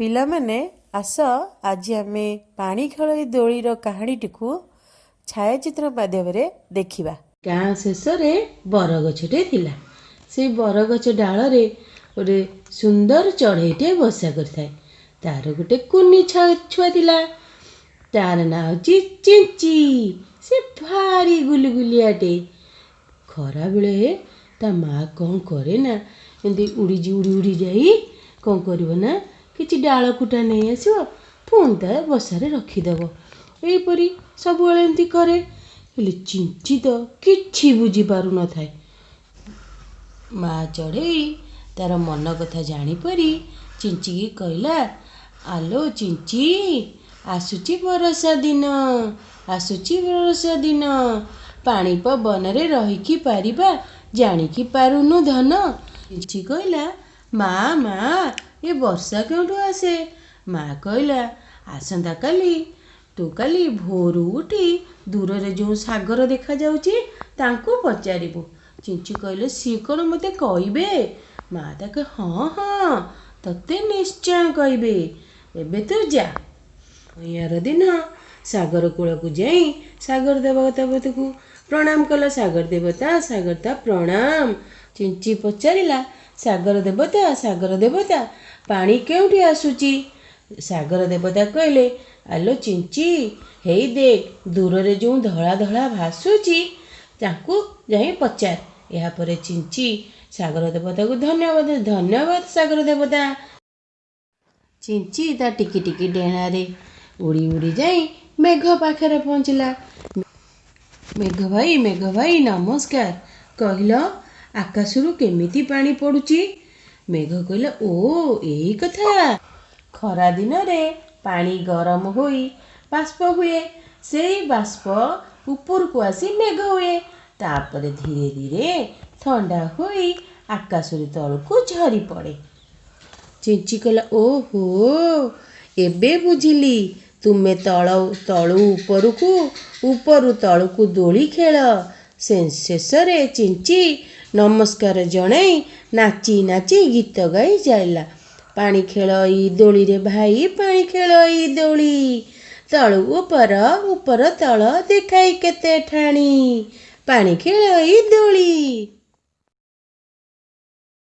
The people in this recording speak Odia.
ପିଲାମାନେ, ଆସ ଆଜି ଆମେ ପାଣି ଖେଳଇ ଦୋଳିର କାହାଣୀଟିକୁ ଛାୟାଚିତ୍ର ମାଧ୍ୟମରେ ଦେଖିବା। ଗାଁ ଶେଷରେ ବରଗଛଟେ ଥିଲା। ସେଇ ବରଗଛ ଡାଳରେ ଗୋଟେ ସୁନ୍ଦର ଚଢ଼େଇଟିଏ ବସା କରିଥାଏ। ତାର ଗୋଟେ କୁନି ଛୁଆ ଥିଲା। ତାର ନାଁ ହେଉଛି ଚିଞ୍ଚି। ସେ ଭାରି ଗୁଲୁଗୁଲିଆଟେ। ଖରାବେଳେ ତା ମା କ'ଣ କରେ ନା, ଏମିତି ଉଡ଼ିଜି ଉଡ଼ି ଉଡ଼ି ଯାଇ କ'ଣ କରିବ ନା, କିଛି ଡାଳ କୁଟା ନେଇ ଆସିବ, ପୁଣି ତା ବସାରେ ରଖିଦେବ। ଏହିପରି ସବୁବେଳେ ଏମିତି କରେ। ହେଲେ ଚିଞ୍ଚି ତ କିଛି ବୁଝିପାରୁନଥାଏ। ମା ଚଢ଼େଇ ତାର ମନ କଥା ଜାଣିପାରି ଚିଞ୍ଚିକି କହିଲା, "ଆଲୋ ଚିଞ୍ଚି, ଆସୁଛି ବରଷା ଦିନ, ଆସୁଛି ବରଷା ଦିନ, ପାଣି ପବନରେ ରହିକି ପାରିବା ଜାଣିକି ପାରୁନୁ ଧନ।" ଚିଞ୍ଚି କହିଲା, "ମା, ମା, ଏ ବର୍ଷା କେଉଁଠୁ ଆସେ?" ମା କହିଲା, "ଆସନ୍ତାକାଲି ତୁ କାଲି ଭୋରୁ ଉଠି ଦୂରରେ ଯେଉଁ ସାଗର ଦେଖାଯାଉଛି, ତାଙ୍କୁ ପଚାରିବୁ।" ଚିଞ୍ଚି କହିଲେ, "ସିଏ କ'ଣ ମୋତେ କହିବେ?" ମା ତାକୁ, "ହଁ ହଁ, ତତେ ନିଶ୍ଚୟ କହିବେ, ଏବେ ତୁ ଯା।" ଆର ଦିନ ସାଗର କୂଳକୁ ଯାଇ ସାଗର ଦେବତାକୁ ପ୍ରଣାମ କଲା। "ସାଗର ଦେବତା, ସାଗର ପ୍ରଣାମ।" ଚିଞ୍ଚି ପଚାରିଲା, "ସାଗର ଦେବତା, ସାଗର ଦେବତା, ପାଣି କେଉଁଠି ଆସୁଛି?" ସାଗର ଦେବତା କହିଲେ, "ଆଲୋ ଚିଞ୍ଚି, ହେଇ ଦେଖ, ଦୂରରେ ଯେଉଁ ଧଳା ଧଳା ଭାସୁଛି, ତାଙ୍କୁ ଯାଇ ପଚାର।" ଏହାପରେ ଚିଞ୍ଚି ସାଗର ଦେବତାକୁ ଧନ୍ୟବାଦ, "ଧନ୍ୟବାଦ ସାଗର ଦେବତା।" ଚିଞ୍ଚି ତା ଟିକି ଟିକି ଡେଣାରେ ଉଡ଼ି ଉଡ଼ି ଯାଇ ମେଘ ପାଖରେ ପହଞ୍ଚିଲା। "ମେଘ ଭାଇ, ମେଘ ଭାଇ, ନମସ୍କାର। କହିଲ, ଆକାଶରୁ କେମିତି ପାଣି ପଡ଼ୁଛି?" ମେଘ କହିଲା, "ଓ, ଏଇ କଥା। ଖରା ଦିନରେ ପାଣି ଗରମ ହୋଇ ବାଷ୍ପ ହୁଏ। ସେଇ ବାଷ୍ପ ଉପରକୁ ଆସି ମେଘ ହୁଏ। ତାପରେ ଧୀରେ ଧୀରେ ଥଣ୍ଡା ହୋଇ ଆକାଶରୁ ତଳକୁ ଝରି ପଡ଼େ।" ଚିଞ୍ଚି କହିଲା, "ଓହୋ, ଏବେ ବୁଝିଲି। ତୁମେ ତଳୁ ଉପରକୁ, ଉପରୁ ତଳକୁ ଦୋଳି ଖେଳ।" ଶେଷରେ ଚିଞ୍ଚି ନମସ୍କାର ଜଣାଇ ନାଚି ନାଚି ଗୀତ ଗାଇ ଚାଲିଲା, "ପାଣି ଖେଳଇ ଦୋଳିରେ ଭାଇ, ପାଣି ଖେଳଇ ଦୋଳି, ତଳୁ ଉପର, ଉପର ତଳ ଦେଖାଇ କେତେ ଠାଣି, ପାଣି ଖେଳଇ ଦୋଳି।"